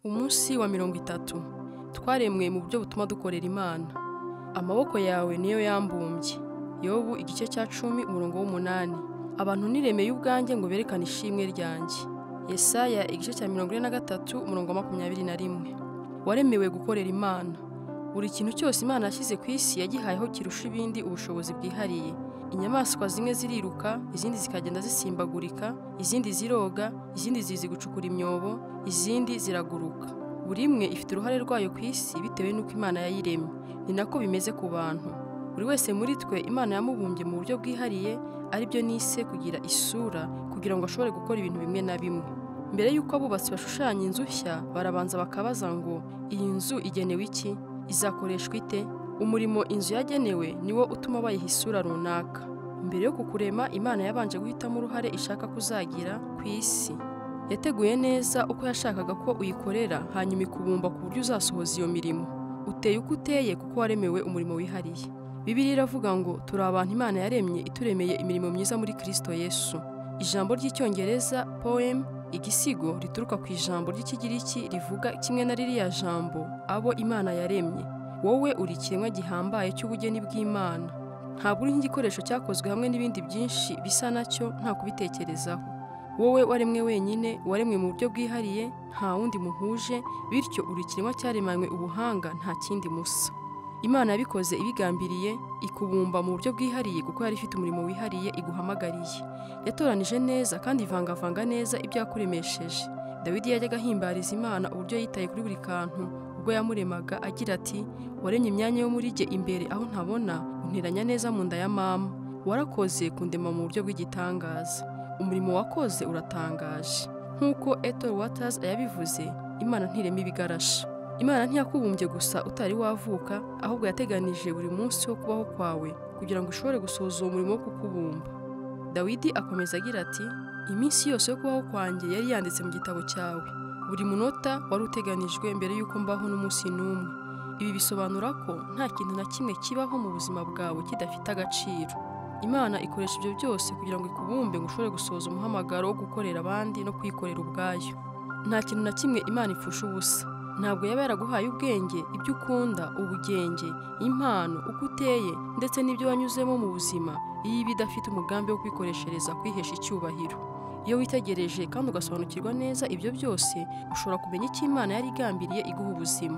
Umunsi wa 30 twaremwe mu buryo butuma dukorera Imana. Amaboko yawe niyo yambumbye. Yobu igice cya 10 umurongo w'8. Abantu niremeye ubwanjye ngo berekane ishimwe ryanjye. Yesaya igice cya 43 umurongo wa 21. Waremewe gukorera Imana. Buri kintu cyose Imana yashyize ku isi yagihayeho kirusha ibindi ubushobozi bwihariye. Inyamaswa zimwe ziriruka, izindi zikagenda zisimbagurika, izindi ziroga, izindi zizi gucukura imyobo, izindi ziraguruka. Buri imwe ifite uruhare rwayo ku isi bitewe n'uko Imana yayiremye. Ni nako bimeze ku bantu. Buri wese muri twe Imana yamubumbye mu buryo bwihariye, aribyo nise kugira isura, kugira ngo ashobore gukora ibintu bimwe na bimwe. Mbere y'uko abubatsi bashushanya inzu nshya, barabanza bakabaza ngo iyi nzu igenewe iki? Izakoreshwa ite? Umurimo inzu yagenewe niwo utuma bayiha isura runaka. Mbere yo kukurema, Imana yabanje guhitamo uruhare ishaka kuzagira ku isi. Yateguye neza uko yashakaga ko uyikorera, hanyuma ikubumba ku buryo uzasohoza iyo mirimo. Uteye uko uteye kuko waremewe umurimo wihariye. Bibiliya iravuga ngo turi abantu Imana yaremye ituremeye imirimo myiza muri Kristo Yesu. Ijambo ry'Icyongereza poem, igisigo, rituruka ku ijambo ry'Ikigiriki rivuga kimwe na ririya jambo abo Imana yaremye. Wowe uri ikiremwa gihambaye cy'ubugeni bw'Imana. Ntabwo uri nk'igikoresho cyakozwe hamwe n'ibindi byinshi bisa nacyo nta kubitekerezaho. Wowe waremwe wenyine, waremwe mu buryo bwihariye, nta wundi muhuje, bityo uri ikiremwa cyaremanywe ubuhanga nta kindi musa. Imana yabikoze ibigambiriye, ikubumba mu buryo bwihariye kuko yari ifite umurimo wihariye iguhamagariye. Yatoranije neza kandi ivangavanga neza ibyo yakuremesheje. Dawidi yajyaga ahimbariza Imana uburyo yitaye kuri buri kantu ubwo yamuremaga agira ati: waremye imyanya yo muri jye imbere aho ntabona, unteranya neza mu nda ya mama. Warakoze kundema mu buryo bw'igitangaza. Umurimo wakoze uratangaje. Nk'uko Ethel Waters yabivuze, Imana ntirema ibigarasha. Imana ntiyakubumbye gusa utari wavuka, ahubwo yateganije buri munsi wo kubaho kwawe kugira ngo ushobore gusohoza uwo murimo wo kukubumba. Dawidi akomeza agira ati: iminsi yose yo kubaho kwanjye yari yanditse mu gitabo cyawe. Buri munota wari uteganijwe mbere y'uko mbaho n'umunsi n'umwe. Ibi bisobanura ko nta kintu na kimwe kibaho mu buzima bwawe kidafite agaciro. Imana ikoresha ibyo byose kugira ngo ikubumbe ngo ushobore gusohoza umuhamagaro wo gukorera abandi no kwikorera ubwayo. Nta kintu na kimwe Imana ipfusha ubusa. Ntabwo yaba yaraguhaye ubwenge, ibyo ukunda, ubugenge, impano, uko uteye, ndetse n'ibyo wanyuzemo mu buzima, iyo iba idafite umugambi wo kwikoreshereza kwihesha icyubahiro. Iyo witegereje kandi ugasobanukirwa neza ibyo byose, ushobora kumenya icyo Imana yari igambiriye iguha ubuzima.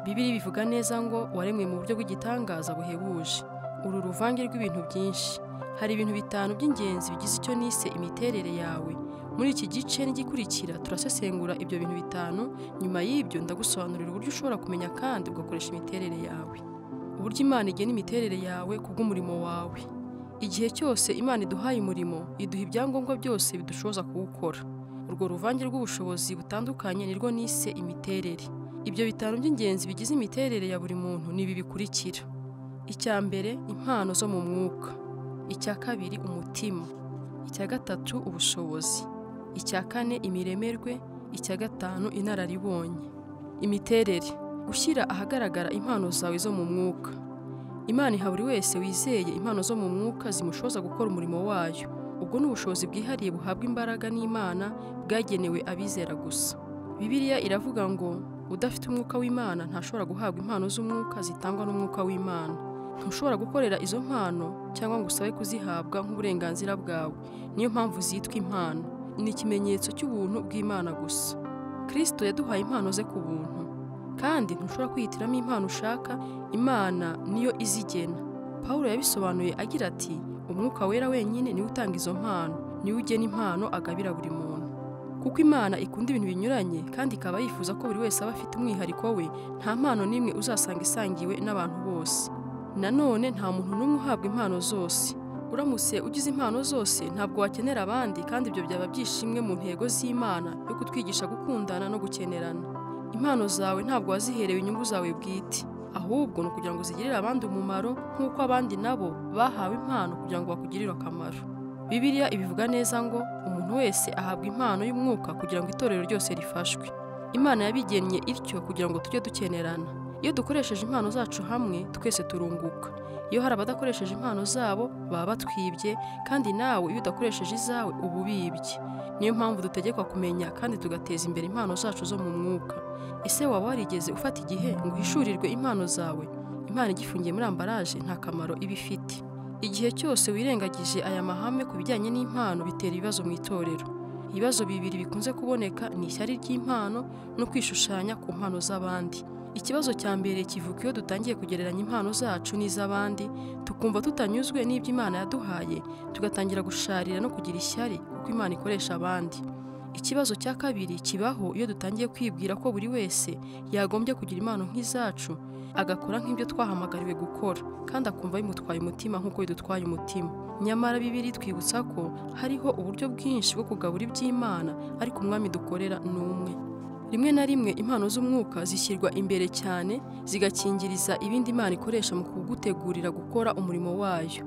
Bibiliya bivuga neza ngo waremwe mu buryo bw'igitangaza buhebuje. Uru ruvange rw'ibintu byinshi. Hari ibintu bitanu by'ingenzi bigize icyo nise imiterere yawe. Muri iki gice n'igikurikira turasesengura ibyo bintu bitanu, nyuma y'ibyo ndagusobanurira uburyo ushobora kumenya kandi ugakoresha imiterere yawe. Uburyo Imana igena imiterere yawe kubw'umurimo wawe. Igihe cyose Imana iduhaye umurimo, iduha ibyangombwa byose bidushoboza kuwukora. Urwo ruvange rw'ubushobozi butandukanye nirwo nise imiterere. Ibyo bitanu by'ingenzi bigize imiterere ya buri muntu ni ibi bikurikira. Icya mbere, impano zo mu mwuka. Icya kabiri, umutima. Icya gatatu, ubushobozi. Icya kane, imiremerwe. Icya gatanu, inararibonye. Imiterere: gushyira ahagaragara impano zawe zo mu mwuka. Imana iha buri wese wizeye impano zo mu mwuka zimushoboza gukora umurimo wayo. Ubwo ni ubushobozi bwihariye buhabwa imbaraga n'Imana bwagenewe abizera gusa. Bibiliya iravuga ngo udafite umwuka w'Imana ntashobora guhabwa impano z'umwuka zitangwa n'umwuka w'Imana. Ntushobora gukorera izo mpano cyangwa ngo usabe kuzihabwa nk'uburenganzira bwawe. Niyo mpamvu zitwa impano. Ni ikimenyetso cy'ubuntu bw'Imana gusa. Kristo yaduhaye impano ze ku buntu. Kandi ntushobora kwihitiramo impano ushaka, Imana niyo izigena. Pawulo yabisobanuye agira ati: umwuka wera wenyine niwe utanga izo mpano, niwe ugena impano agabira buri muntu. Kuko Imana ikunda ibintu binyuranye kandi ikaba yifuza ko buri wese aba afite umwihariko we, nta mpano n'imwe uzasanga isangiwe n'abantu bose. Nanone nta muntu n'umwe uhabwa impano zose. Uramutse ugize impano zose ntabwo wakenera abandi, kandi ibyo byaba byishimwe mu ntego z'Imana yo kutwigisha gukundana no gukenerana. Impano zawe ntabwo waziherewe inyungu zawe bwite, ahubwo ni ukugira ngo zigirire abandi umumaro nk'uko abandi nabo bahawe impano kugira ngo bakugirire akamaro. Bibiliya ibivuga neza ngo umuntu wese ahabwa impano y'umwuka kugira ngo itorero ryose rifashwe. Imana yabigennye ityo kugira ngo tujye dukenerana. Iyo dukoresheje impano zacu hamwe, twese turunguka. Iyo hari abadakoresheje impano zabo, baba batwibye, kandi nawe iyo udakoresheje izawe uba ubibye. Niyo mpamvu dutegekwa kumenya kandi tugateza imbere impano zacu zo mu mwuka. Ese waba warigeze ufata igihe ngo uhishurirwe impano zawe? Impano igifungiye muri ambaraje nta kamaro iba ifite. Igihe cyose wirengagije aya mahame ku bijyanye n'impano bitera ibibazo mu itorero. Ibibazo bibiri bikunze kuboneka ni ishyari ry'impano no kwishushanya ku mpano z'abandi. Ikibazo cya mbere kivuka iyo dutangiye kugereranya impano zacu n'iz'abandi, tukumva tutanyuzwe n'ibyo Imana yaduhaye, tugatangira gusharira no kugira ishyari kuko Imana ikoresha abandi. Ikibazo cya kabiri kibaho iyo dutangiye kwibwira ko buri wese yagombye kugira impano nk'izacu, agakora nk'ibyo twahamagariwe gukora, kandi akumva bimutwaye umutima nk'uko bidutwaye umutima. Nyamara Bibiliya itwibutsa ko hariho uburyo bwinshi bwo kugabura iby'Imana, ariko umwami dukorera ni umwe. Rimwe na rimwe impano z'umwuka zishyirwa imbere cyane, zigakingiriza ibindi Imana ikoresha mu kugutegurira gukora umurimo wayo.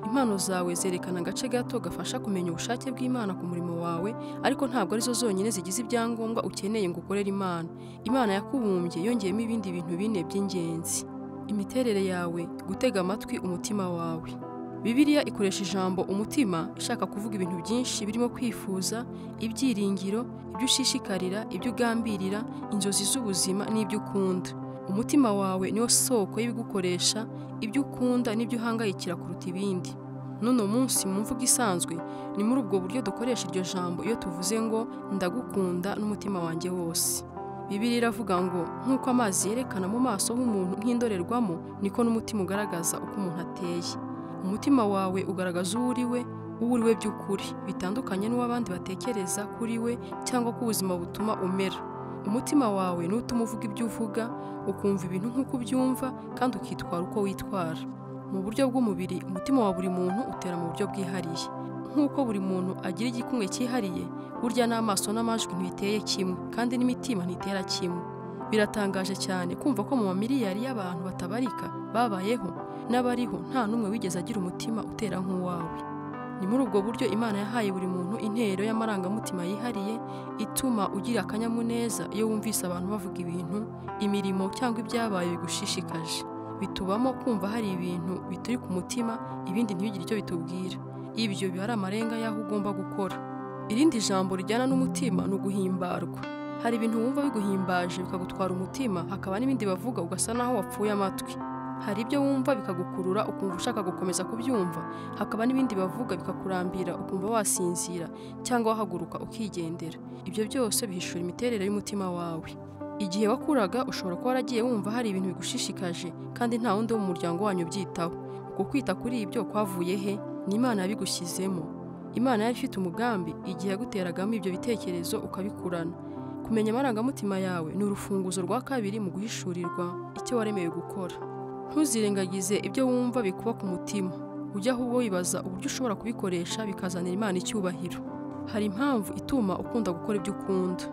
Impano zawe zerekana agace gato gafasha kumenya ubushake bw'Imana ku murimo wawe, ariko ntabwo arizo zonyine zigize ibyangombwa ukeneye ngo ukorere Imana. Imana yakubumbye yongeyemo ibindi bintu bine by'ingenzi: imiterere yawe, gutega amatwi umutima wawe. Bibiliya ikoresha ijambo umutima ishaka kuvuga ibintu byinshi birimo kwifuza, ibyiringiro, ibyo ushishikarira, ibyo ugambirira, inzozi z'ubuzima n'ibyo ukunda. Umutima wawe niwo soko y'ibigukoresha, ibyo ukunda n'ibyo uhangayikira kuruta ibindi. N'uno munsi mu mvugo isanzwe ni muri ubwo buryo dukoresha iryo jambo iyo tuvuze ngo ndagukunda n'umutima wanjye wose. Bibiliya iravuga ngo nk'uko amazi yerekana mu maso h'umuntu nk'indorerwamo, niko n'umutima ugaragaza uko umuntu ateye. Umutima wawe ugaragaza uwo uri we by'ukuri, bitandukanye n'uw'abandi batekereza kuri we cyangwa ko ubuzima butuma umera. Umutima wawe niwo utuma uvuga ibyo uvuga, ukumva ibintu nk'uko ubyumva, kandi ukitwara uko witwara. Mu buryo bw'umubiri, umutima wa buri muntu utera mu buryo bwihariye. Nk'uko buri muntu agira igikumwe cyihariye, burya n'amaso n'amajwi ntibiteye kimwe, kandi n'imitima ntitera kimwe. Biratangaje cyane kumva ko mu mamiliyari y'abantu batabarika babayeho n'abariho nta n'umwe wigeze agira umutima utera nk'uwawe. Ni muri ubwo buryo Imana yahaye buri muntu intero y'amarangamutima yihariye ituma ugira akanyamuneza iyo wumvise abantu bavuga ibintu, imirimo cyangwa ibyabaye bigushishikaje. Bitubamo kumva hari ibintu bituri ku mutima, ibindi ntibigire icyo bitubwira. Ibyo biba ari amarenga y'aho ugomba gukora. Irindi jambo rijyana n'umutima ni uguhimbarwa. Hari ibintu wumva biguhimbaje bikagutwara umutima, hakaba n'ibindi bavuga ugasa naho wapfuye amatwi. Hari ibyo wumva bikagukurura ukumva ushaka gukomeza kubyumva, hakaba n'ibindi bavuga bikakurambira ukumva wasinzira cyangwa wahaguruka ukigendera. Ibyo byose bihishura imiterere y'umutima wawe. Igihe wakuraga ushobora kuba waragiye wumva hari ibintu bigushishikaje kandi nta wundi wo mu muryango wanyu ubyitaho. Uko kwita kuri ibyo kwavuye he? Ni Imana yabigushyizemo. Imana yari ifite umugambi igihe yaguteragamo ibyo bitekerezo ukabikurana. Kumenya amarangamutima yawe ni urufunguzo rwa kabiri mu guhishurirwa icyo waremewe gukora. Ntuzirengagize ibyo wumva bikuba ku mutima, ujye ahubwo wibaza uburyo ushobora kubikoresha bikazanira Imana icyubahiro. Hari impamvu ituma ukunda gukora ibyo ukunda.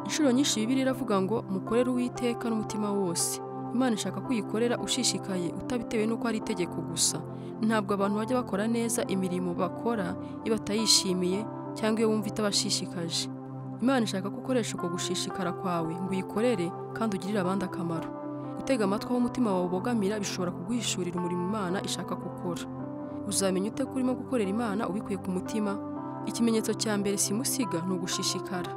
Inshuro nyinshi Bibiliya iravuga ngo mukorere Uwiteka n'umutima wose. Imana ishaka ko uyikorera ushishikaye, utabitewe n'uko ari itegeko gusa. Ntabwo abantu bajya bakora neza imirimo bakora iyo batayishimiye cyangwa iyo wumva itabashishikaje. Imana ishaka ko ukoresha uko gushishikara kwawe ngo uyikorere kandi ugirire abandi akamaro. Gutega amatwi aho umutima wawe ubogamira bishobora kuguhishurira umurimo Imana ishaka gukora. Uzamenya ute ko urimo gukorera Imana ubikuye ku mutima? Ikimenyetso cya mbere simusiga ni ugushishikara.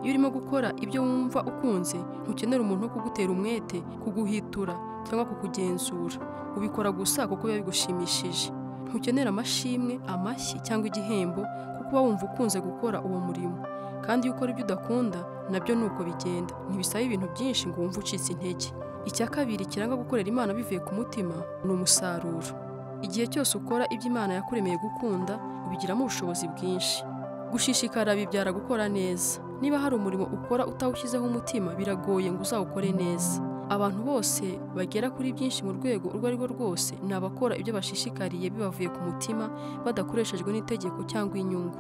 Iyo urimo gukora ibyo wumva ukunze, ntukenera umuntu wo kugutera umwete, kuguhitura cyangwa kukugenzura. Ubikora gusa kuko biba bigushimishije. Ntukenera amashimwe, amashyi cyangwa igihembo kuko uba wumva ukunze gukora uwo murimo. Kandi iyo ukora ibyo udakunda, nabyo ni uko bigenda. Ntibisaba ibintu byinshi ngo wumve ucitse intege. Icya kabiri kiranga gukorera Imana bivuye ku mutima ni umusaruro. Igihe cyose ukora ibyo Imana yakuremeye gukunda, ubigiramo ubushobozi bwinshi. Gushishikara bibyara gukora neza. Niba hari umurimo ukora utawushyizeho umutima, biragoye ngo uzawukore neza. Abantu bose bagera kuri byinshi mu rwego urwo ari rwo rwose ni abakora ibyo bashishikariye bibavuye ku mutima, badakoreshejwe n'itegeko cyangwa inyungu.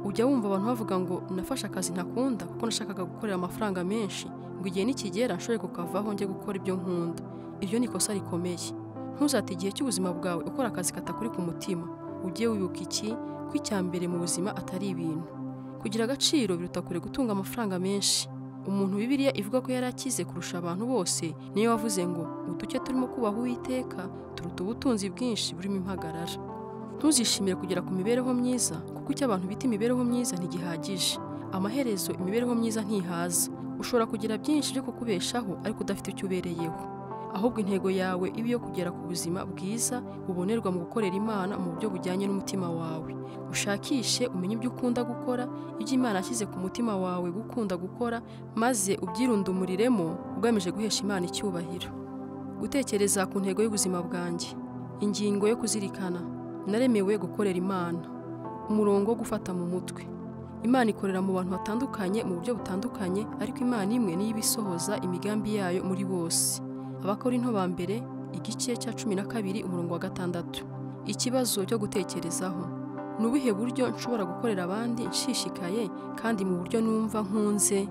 Ujya wumva abantu bavuga ngo nafashe akazi ntakunda kuko nashakaga gukorera amafaranga menshi, ngo igihe nikigera nshobore kukavaho njye gukora ibyo nkunda. Iryo ni ikosa rikomeye. Ntuzate igihe cy'ubuzima bwawe ukora akazi katakuri ku mutima. Ujye wibuka iki ko icya mbere mu buzima atari ibintu. Kugira agaciro biruta kure gutunga amafaranga menshi. Umuntu Bibiliya ivuga ko yari akize kurusha abantu bose niwe wavuze ngo uduke turimo kubaha Uwiteka turuta ubutunzi bwinshi burimo impagarara. Ntuzishimire kugera ku mibereho myiza kuko icyo abantu bita imibereho myiza ntigihagije. Amaherezo imibereho myiza ntihaza. Ushobora kugira byinshi byo kukubeshaho ariko udafite icyo ubereyeho. Ahubwo intego yawe ibe iyo kugera ku buzima bwiza bubonerwa mu gukorera Imana mu buryo bujyanye n'umutima wawe. Ushakishe umenye ibyo ukunda gukora, ibyo Imana yashyize ku mutima wawe gukunda gukora, maze ubyirundumuriremo ugamije guhesha Imana icyubahiro. Gutekereza ku ntego y'ubuzima bwanjye. Ingingo yo kuzirikana. Naremewe gukorera Imana. Umurongo wo gufata mu mutwe. Imana ikorera mu bantu batandukanye mu buryo butandukanye, ariko Imana imwe niyo ibisohoza imigambi yayo muri bose. Abakorinto ba mbere igice cya 12 umurongo wa 6. Ikibazo cyo gutekerezaho. Ni ubuhe buryo nshobora gukorera abandi nshishikaye kandi mu buryo numva nkunze?